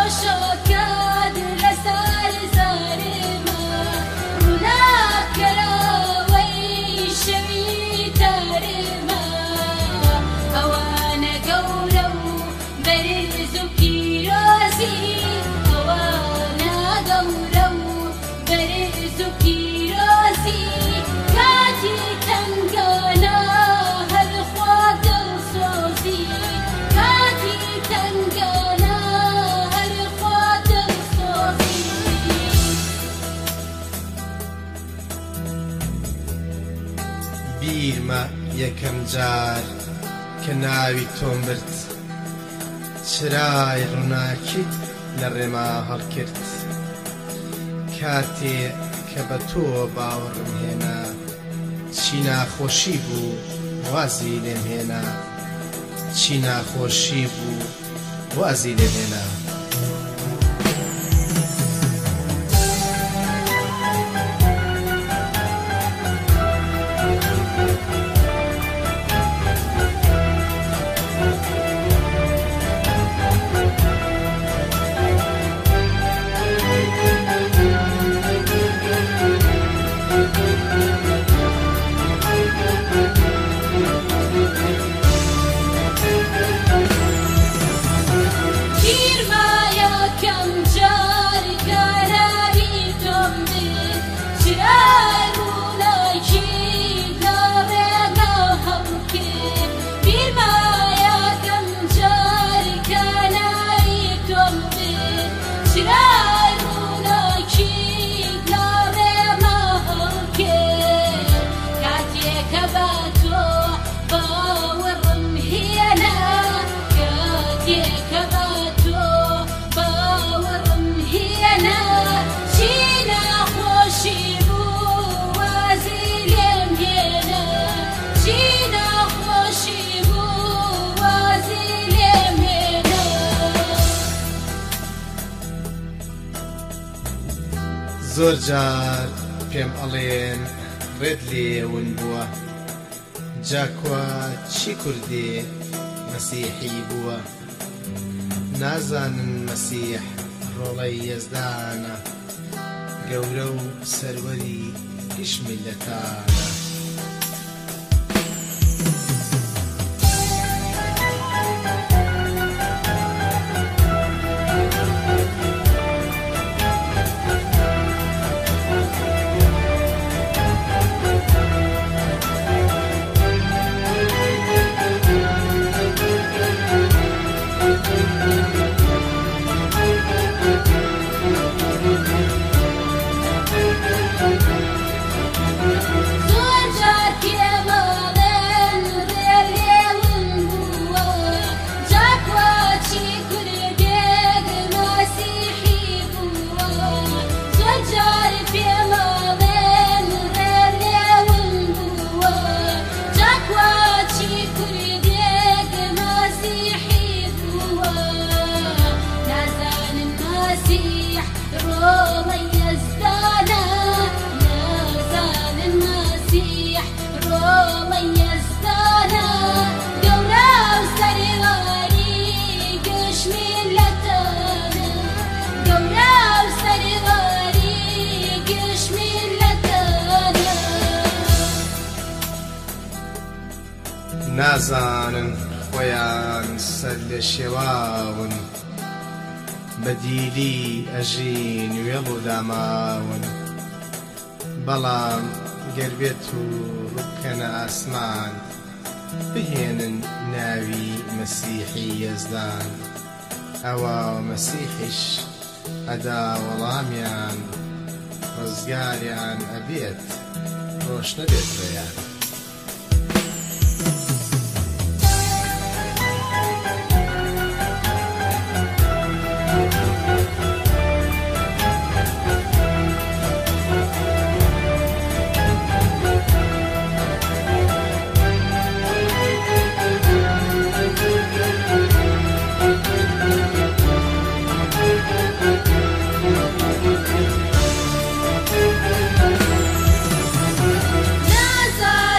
خۆشەکان لەسەر زارمە، ڕووناکەرەوەی شەوی تارمە. ئەوانە گەورە و بەرز و پیرۆزی، ئەوانە گەورە و بەرز و پیرۆزی. کاتی تەنگانە هەر خوا دڵسۆزی، کاتی تەنگانە هەر خوا دڵسۆزی. بیرمە یەکەم جار کە ناوی تۆم برد، چرای ڕووناکیت لە ڕێما هەڵکرد. کاتێ کە بە تۆ باوەڕم هێنا، چی ناخۆشی بوو وازی لێم هێنا، چی ناخۆشی بوو وازی لێم هێنا. بیرمە یەکەم جار کە ناوی تۆم برد، چرای ڕووناکی لە ڕێگا هەڵکرد. بیرمە یەکەم جار کە ناوی تۆم برد، چرای ڕووناکی لە ڕێما هەڵکرد. کاتێک کە بە تۆ باوەڕم هێنا، کاتێک کە بە تۆ باوەڕم هێنا، چی ناخۆشی بوو وازی لێم هێنا، چی ناخۆشی بوو وازی لێم هێنا. زۆر جار پێم ئەڵێن ڕێت لێ ون بووە، جاکوا چی کوردێ مەسیحی بووە؟ نازانن مەسیح ڕۆڵەی یەزدانە، گەورە و سەروەری گشت میللەتانە. زۆر جار پێم ئەڵێن ڕێ لێون بووە، جاکوا چی کوردێک مەسیحی بووە. زۆر جار پێم ئەڵێن ڕێ لێون بووە، جاکوا چی کوردێک مەسیحی بووە. نازانن مەسیح ڕۆڵەی یەزدانە، نازانن مەسیح ڕۆڵەی یەزدانە، گەورە و سەروەری گشت میللەتانە، گەورە و سەروەری گشت میللەتانە. نازانن خۆیان سەر لێ شێواون، بە دیلی ئەژین وێڵ و داماون. بەڵام گەر بێت و ڕووبکەنە ئاسمان، بهێنن ناوی مەسیحی یەزدان، ئەوا مەسیحیش ئەدا وەڵامیان، ڕزگاریان ئەبێت ڕۆشنە بێت ڕێیان. نازانن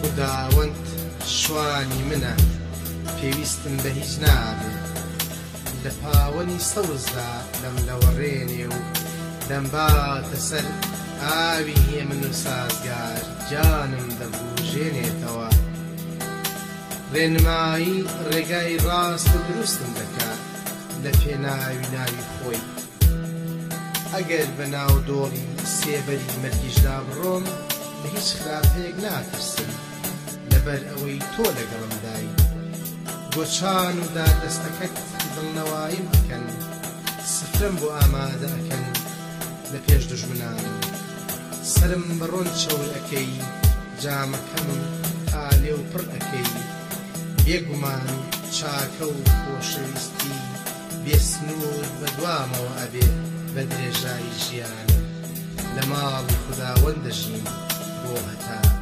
خوداوەند شوانی منە، پێویستم بە هیچ نابێ. لە پاوەنی سەوزدا دەملەوەڕێنێ و دەمباتە سەر ئاوی هێمن و سازگار، گیانم دەبووژێنێتەوە. ڕێنمایی ڕێگای ڕاست و دروستم دەکا لە پێناوی ناوی خۆی. ئەگەر بە ناو دۆڵی سێبەری مەرگیشدا بڕۆم، لە هیچ خراپەیەک ناترسم، لەبەر ئەوەی تۆ لەگەڵمدای. گۆچان و داردەستەکەت دڵنەواییم ئەکەن، سفرەم بۆ ئامادە ئەکەن لە پێش دوژمنانم. سەرم بە ڕۆن چەور ئەکەی، جامەکەم تا لێو پڕ ئەکەی. بێگومان چاکە و خۆشەویستی بێ سنوور بە دوامەوە ئەبێ بە درێژایی ژیانم. لە ماڵی خوداوەند دەژیم بۆ هەتا